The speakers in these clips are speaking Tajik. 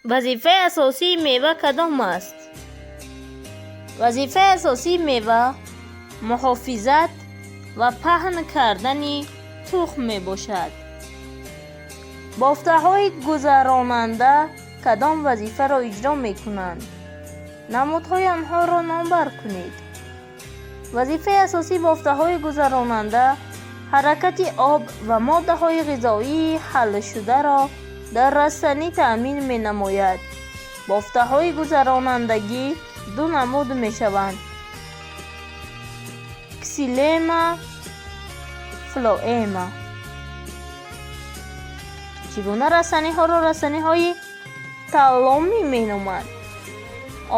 Вазифаи асосии мева кадом аст? Вазифаи асосии мева муҳофизат ва паҳн кардани тухм мебошад. Бофтаҳои гузаронанда кадом вазифаро иҷро мекунанд? Намудҳои онҳоро номбар кунед. Вазифаи асосии бофтаҳои гузаронанда ҳаракати об ва моддаҳои ғизоии ҳалшударо дар растанӣ таъмин менамояд. Бофтаҳои гузаронандагӣ ду намуд мешаванд: ксилема, флоэма. Чӣ гуна растаниҳоро растаниҳои талломӣ меноманд?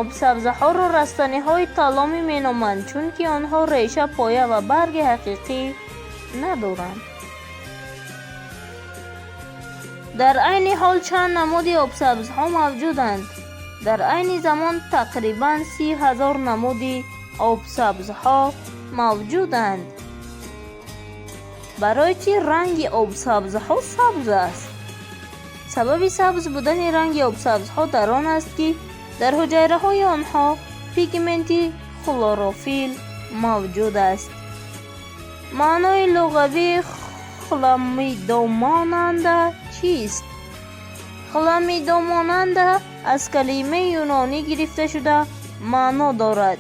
Обсабзаҳоро растаниҳои талломӣ меноманд, чунки онҳо реша, поя ва барги ҳақиқӣ надоранд. Дар айни ҳол чанд намуди обсабзҳо мавҷуданд? Дар айни замон тақрибан 30 000 намуди обсабзҳо мавҷуданд. Барои чӣ ранги обсабзҳо сабз аст? Сабаби сабз будани ранги обсабзҳо дар он аст, ки дар ҳуҷайраҳои онҳо пигменти хлорофилл мавҷуд аст. Маънои луғавии хламидомонада чист? Хламидомонада аз калимаи юнонӣ гирифта шуда, маъно дорад: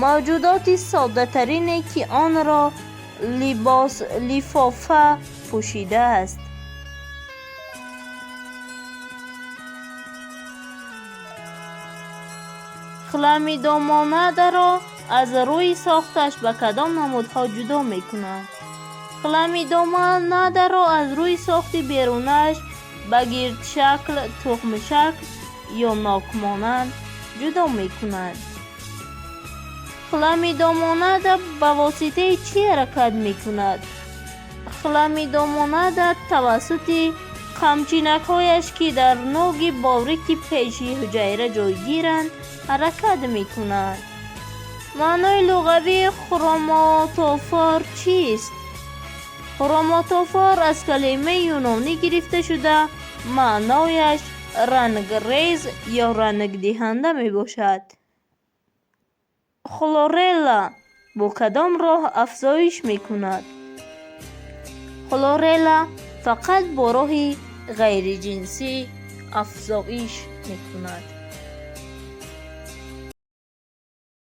мавҷудоти соддатарине, ки онро либос-лифофа пӯшидааст. Хламидомонадаро аз рӯи сохташ ба кадом намудҳо ҷудо мекунанд? Хламидомонадаро аз рӯи сохти берунааш ба гирдшакл, тухмшакл ё нокмонанд ҷудо мекунанд. Хламидомонада ба воситаи чӣ ҳаракат мекунад? Хламидомонада тавассути қамчинакҳояш, ки дар нӯги борики пеши ҳуҷайра ҷойгиранд, ҳаракат мекунад. Маънои луғавии хроматофор чист? Хроматофор аз калимаи юнонӣ гирифта шуда, маънояш рангрез ё рангдиҳанда мебошад. Хлорелла бо кадом роҳ афзоиш мекунад? Хлорелла фақат бо роҳи ғайриҷинсӣ афзоиш мекунад.